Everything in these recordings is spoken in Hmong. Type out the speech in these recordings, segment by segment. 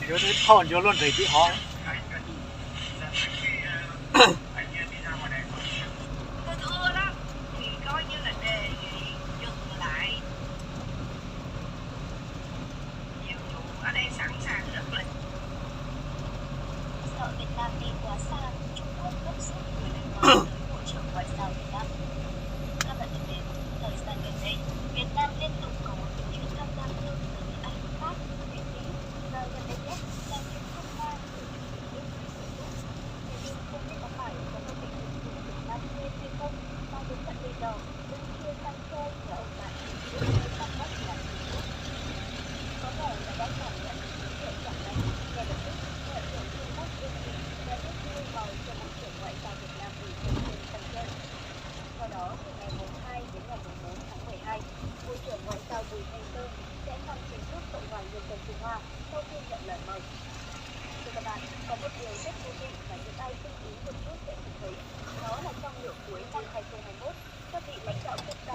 Yuav ib phauj ncuav luaj nres tim hov.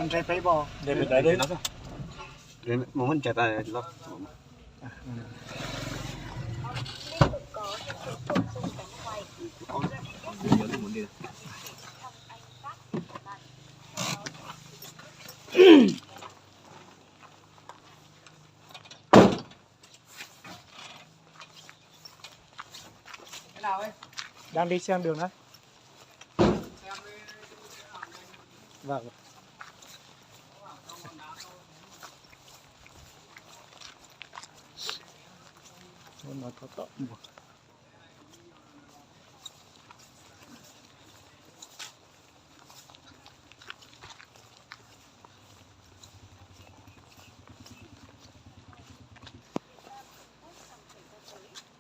Nres peb bo. Đang đi xem đường đấy. Vâng. Nó có tọt một.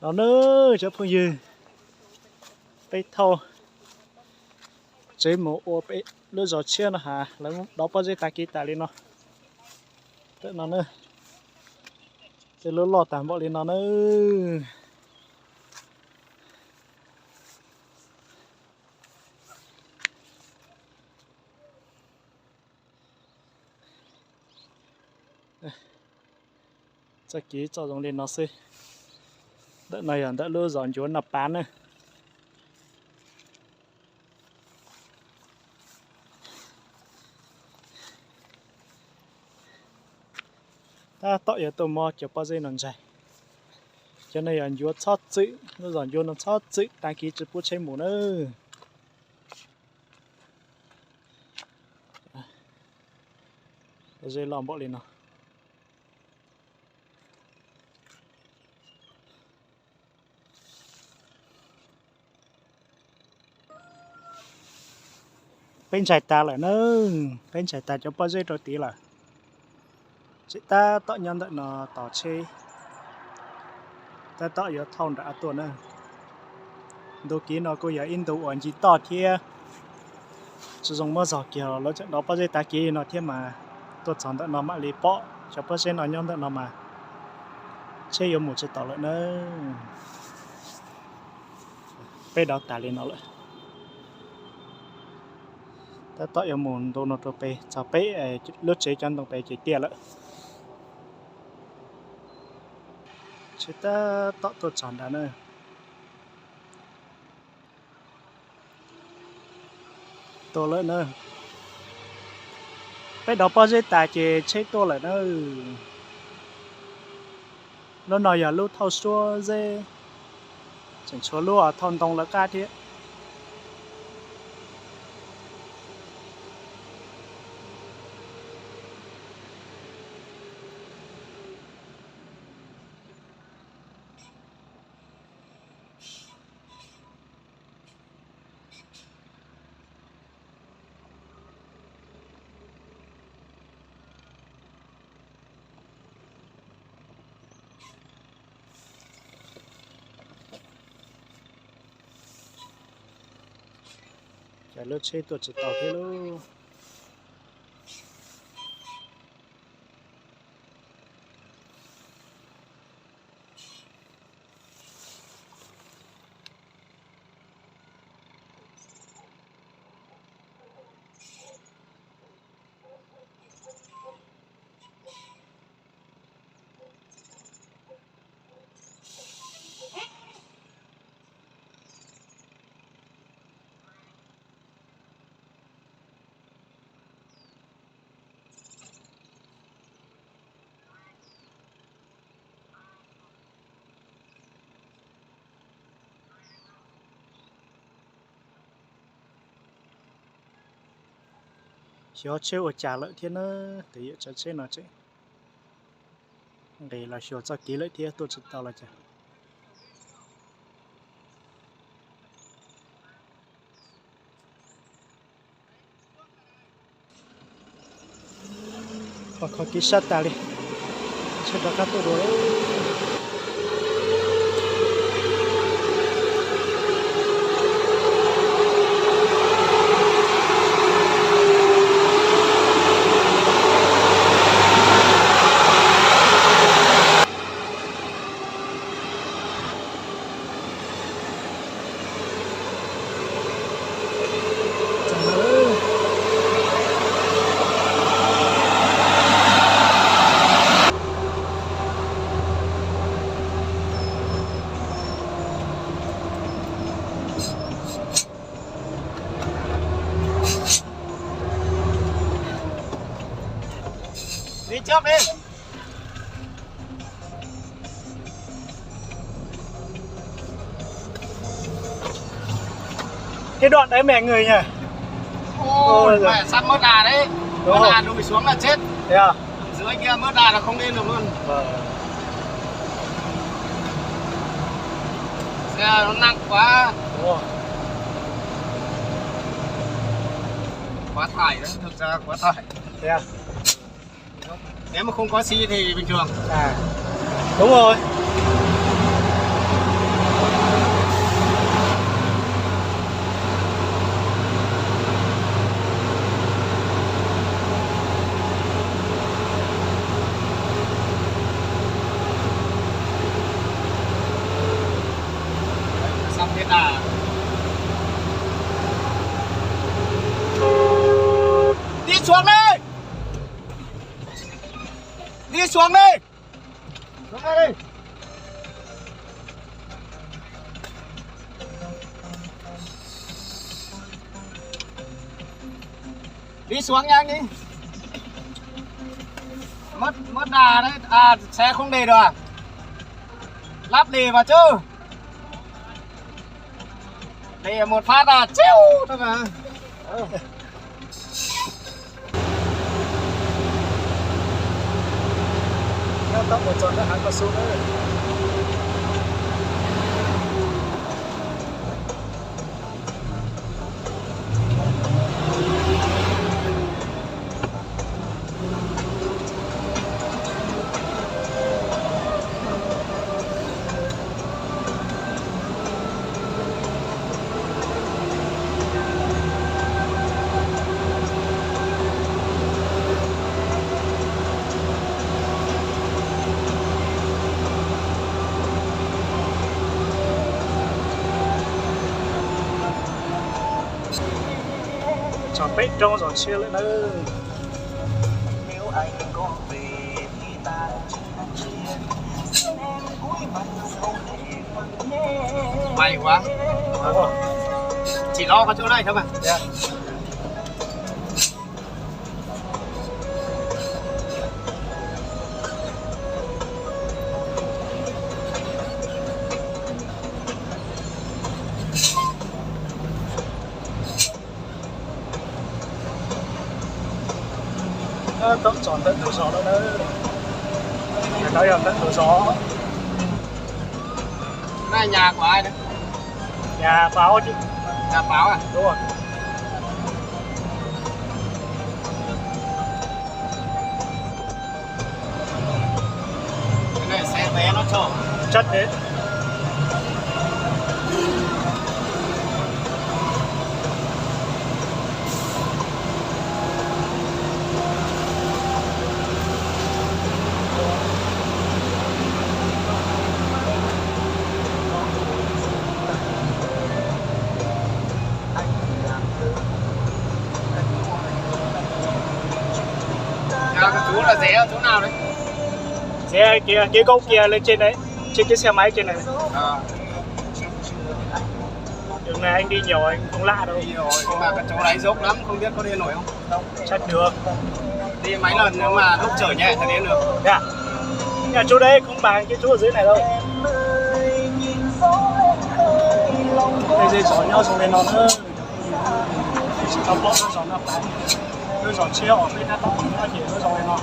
No nawb cov phooj ywg, peb thauj tsev mus ua peb lub zos tshiab no has, lawv dob pob zeb tag kis tas li no. Tam no na, tej lub loj tag npaum li no nawb. Txoj kev txoj zoo li no xwb. Ntawm no yog ntawm lub zos Ncuav Naj Pav na. Tab tom yuav tuaj muab cov pob zeb no ntsaig. Cov no yog Ncuav Txhob Txwm, lub zos Ncuav no Txhob Txwm tag kis tsis pub tsheb mus nawb. Pob zeb loj npaum li no. Peb ntsaig tas lawm na, peb ntsaig tas cov pob zeb rau tid lawm. Tseem tab tom nyob ntawm no tos tsheb, tab tom yuav thauj nram av tuaj na. Ntu kev no kuj yog ib ntu uas nce toj thiab tsis zoo muab zog kiag, lawv tseem dob pob zeb tag kis no thiab mas tuaj txog ntawm no mam li pom cov pob zeb no nyob ntawm no mas tsheb yuav mus tsis tau lawm na. Peb dob tas li no lawm. Tab tom yuav mus ntu no rau pem, txog peb lub tsev cov ntoo pem ces tiaj lawm. Tsheb tab tom tuaj txog nrad na. Tuaj lawm na. Peb dob pob zeb tas ces tsheb tuaj lawm na. Lub no yog lub thauj suab zeb, tseem tshuav lub thauj ntoo lawv qab thiab. Cas lub tsheb tuaj tsis tau thiab lauj. Xyov tsheb ua cas lawm thiab na, tus yawm tsav tsheb no tseem nqis los xyuas txoj kev lawm thiab tuaj tsis tau los cas. Qhov kev sab tas li, tsheb rov qab tuaj dua lawm. Đi trước đi. Cái đoạn đấy mẹ người nhỉ? Ôi, mẹ sắp mất đà đấy. Đúng rồi. Mất đà lùi xuống là chết. Thế à? Dưới kia mất đà là không lên được luôn. Vâng. Xe nó nặng quá. Đúng rồi. Quá tải đấy, thực ra quá tải. Thế à? Nếu mà không có xi thì bình thường. À, đúng rồi. Sắp hết à. Đi xuống đi. Đi xuống đi. Xuống đây đi. Đi xuống nhanh đi. Mất, mất đà đấy. À, xe không đi được à? Lắp đi vào chứ. Đi một phát là chiu thôi mà. Nyob tau mus txog nram hav ko su na. Txog peb roob zos tshiab lawm nawb. May quá. Chỉ lo có chỗ này thôi mà. Dạ. Tau txog ntawm tus zos lawm na. Ntawm no yog ntawm tus zos. Nhà của ai đấy? Nhà báo chứ. Nhà báo à? Đúng rồi. Cái này xe té nó trổ. Chất đấy. Nhà của chú là rẽ ở chỗ nào đấy? Rẽ kia, kia gốc kia lên trên đấy, trên cái xe máy trên này. À. Đường này anh đi nhiều anh không lạ đâu. Đi rồi, nhưng mà cái chỗ đấy dốc lắm, không biết có đi nổi không? Chắc được. Đi mấy lần nhưng mà lúc chở nhẹ thì đi được. Thế à? Nhà chú đấy không bằng cái chú ở dưới này đâu. Đây dây gió nyob trong đây non. Tsis tau paub zos no pab. Zos tshiab uas peb tab tom mus nyob ces lub zos no.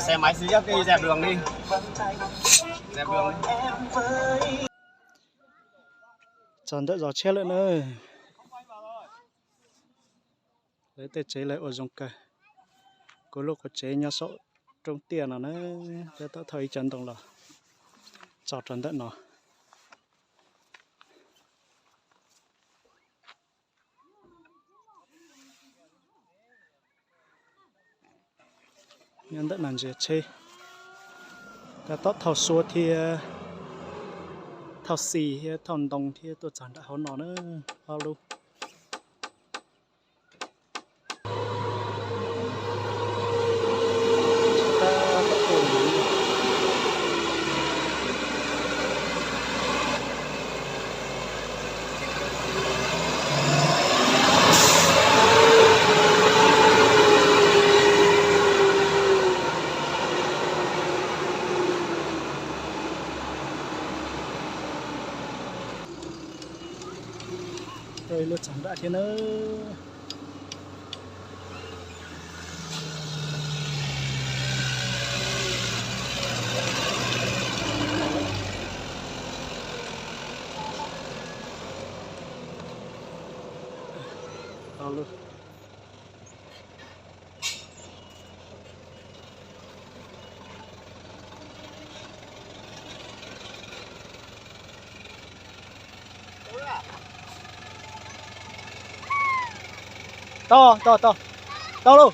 Xe máy xí dốc đi dẹp đường đi. Dẹp đường đi. Txog ntawm zos tshiab lawm na. Lawv tej tsev lawv ua zoo kawg. Kuv lub qhov tsev nyob saum roob tiaj no na, tab tom thauj ib cov ntoo los tso rau ntawm no. Nyob ntawm no ntsia tsheb, tab tom thauj suab thiab thauj xis thiab thauj ntoo thiab tuaj txog nram hauv no na, ob lub. Ib lub txog nram thiab nawb. Tau, tau, tau. Tau lauj.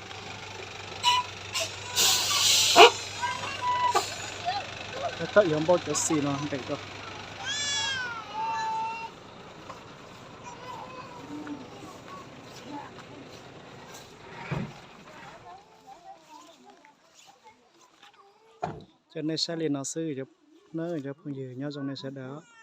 Tab tom yuav npauj cov xis no ntes rau. Coj nej saib li no xwb na, cov phooj ywg nyob zoo nej sawv daws.